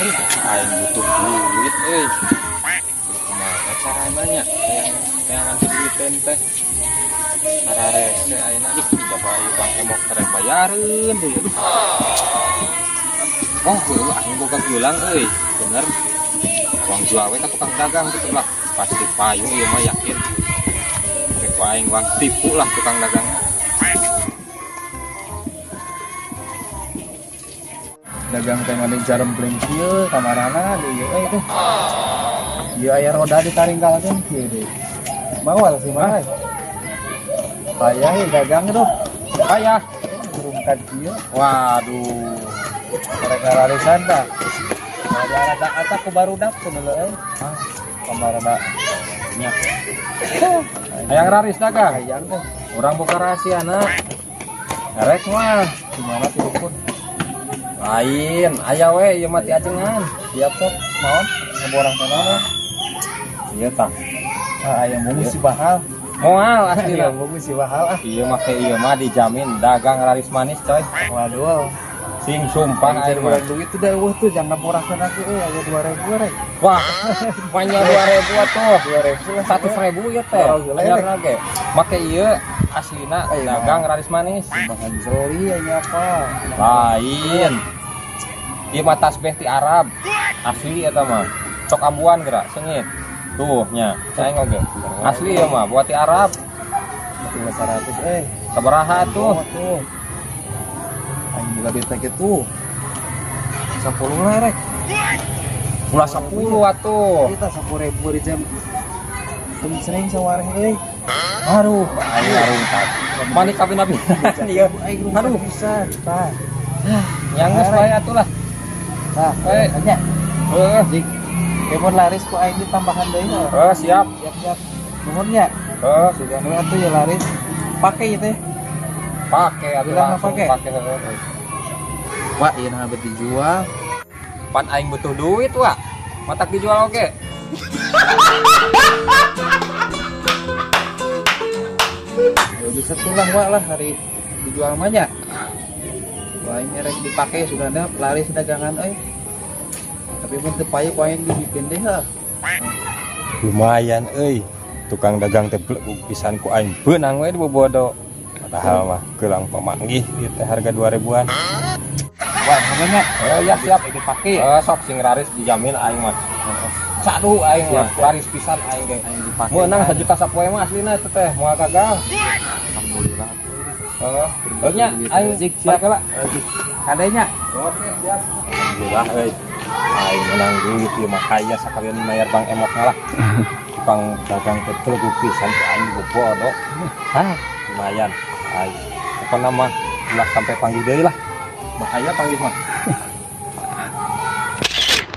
Aduh, aing butuh duit euy. Kumaha carana nya hayang neangan duiteun teh. Ararese ayeuna, aduh, coba ieu Bang Emok rek bayareun deui, aduh. Oh, heueuh, aing boga geulang euy. Bener. Urang jual we ka tukang dagang gitu lah. Pasti payu ieu mah, yakin. Rek ku aing urang tipu lah tukang dagang. Dagang teh mah jarempleng kieu kamarana deui euy teh. Ieu aya roda ditaringkalkeun kieu deui. Mawal sih mah. Payah ya dagang tuh. Payah. Rungkad kieu. Waduh. Mereka larisan tah. Ada atak-atak ku barudak cenah euy. Ah, kamarana Nya. Hayang raris dagang. Hayang teh. Urang buka rahasia na. Rek mah. Gimana tuh pun? Lain, aya we ieu mah ti ajengan. Siap sok naon ngaborang teh naon? Ieu tah. Ah, ayam bungkus si bahal. Moal asli. Ayam bungkus si bahal ah. Ieu make ieu mah dijamin dagang laris manis, coy. Waduh. Sing sumpah Aing aing mah. duit tuh dah eueuh tuh jangan ngaborangkeun aku euy aya 2000 rek. Wah, banyak 2000 atuh. 2000 lah. 100.000 ya teh. Oh, gila, Anyar ya. lagi. Make ieu aslina Ayo, dagang laris manis. Bahan jeli aya apa? Lain. Ieu mah tasbih ti Arab. Asli eta mah. Cok ambuan geura seungit. Tuh nya, saya oge. Asli ieu mah buat ti Arab. Tinggal 100 eh. Sabaraha tuh? Oh, tuh. Aing juga duit teh kitu. 10 lah rek. Ulah 10 atuh. Kita 10.000 di jam. Sering sawareh euy. Aduh, aing ngarungkat. Mani kabin-abin ieu. Aing Aduh. Bisa. Tah. Yang geus bae atuh lah. Tah, Eh. nya. Heeh. Jik. Kemon laris ku aing ditambahan deui mah. Heeh, siap. Siap-siap. Nuhun nya. Heeh, Sugan we atuh ya laris. Pake ieu teh. Pake atuh Bilang langsung pake. Pake heeh. Wah, ieu nah bet dijual. Pan aing butuh duit, Wak. Matak dijual oge. Ya bisa tulang wak lah hari dijual mah nya. Wah, ini rek dipake sudah ada laris dagangan euy. Tapi mun teu payu ku aing dibikin deh heuh. Lumayan euy. Tukang dagang teh blegug pisan ku aing beunang we dibobodo. Padahal mah gelang pamanggih ieu teh harga 2000-an. Wah, namanya. Oh ya siap. Dipake. Eh, sok sing raris dijamin aing mah. Sadu aing mah, laris pisan aing ge. Aing dipake. Meunang 1 juta sapoe mah aslina eta teh, moal gagal. Alhamdulillah. Heeh. Heuh nya aing Siap. balik heula. Kadenya. Oke, siap. Alhamdulillah euy. Aing menang duit ieu mah kaya sakalian mayar Bang Emok lah. Tukang dagang teh belegug pisan ku aing dibobodo. Hah, lumayan. Aing. Pokona mah ulah sampai panggil deui lah. Bahaya panggil mah.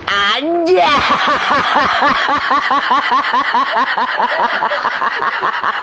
Anjay.